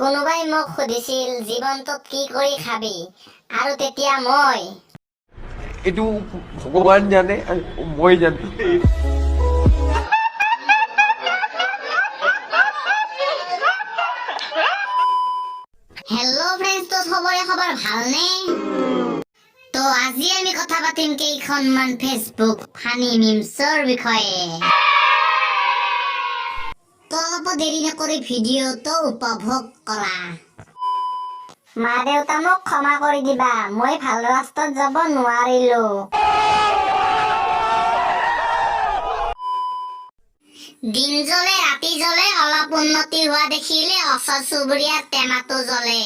কোনোবাই মোক সুধিছিল, জীৱনটোত কি কৰি খাবি? আৰু তেতিয়া মই এইটো ভগৱান জানে আৰু মই জানো। হেল্ল' ফ্ৰেণ্ডছ, তো চবৰে খবৰ ভালনে? তো আজি আমি কথা পাতিম কেইখনমান ফেচবুক ফানি মিমছৰ বিষয়ে। তো অলপো দেৰি নকৰি ভিডিঅ'টো উপভোগ কৰা। মা দেউতা, মোক ক্ষমা কৰি দিবা, মই ভাল ৰাস্তাত যাব নোৱাৰিলো। দিন জ্বলে, ৰাতি জ্বলে, অলপ উন্নতি হোৱা দেখিলে ওচৰ চুবুৰীয়াৰ টেমাটো জ্বলে।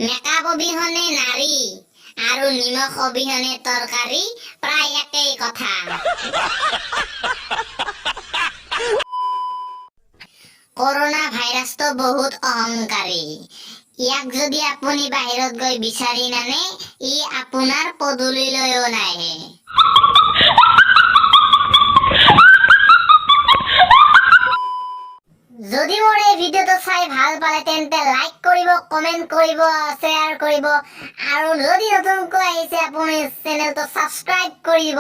মেকআপ অবিহনে নাৰী আৰু নিমখ অবিহনে তৰকাৰী প্ৰায় একেই কথা। কৰোণা ভাইৰাছটো বহুত অহংকাৰী। ইয়াক যদি আপুনি বাহিৰত গৈ বিচাৰি নানে, ই আপোনাৰ পদূলিলৈও নাহে। যদি মোৰ এই ভিডিঅ'টো চাই ভাল পালে, তেন্তে লাইক কৰিব, কমেণ্ট কৰিব, শ্বেয়াৰ কৰিব আৰু যদি নতুনকৈ আহিছে আপুনি, চেনেলটো ছাবস্ক্ৰাইব কৰিব।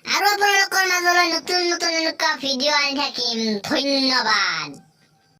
আৰু আপোনালোকৰ মাজলৈ নতুন নতুন এনেকুৱা ভিডিঅ' আনি থাকিম। ধন্যবাদ।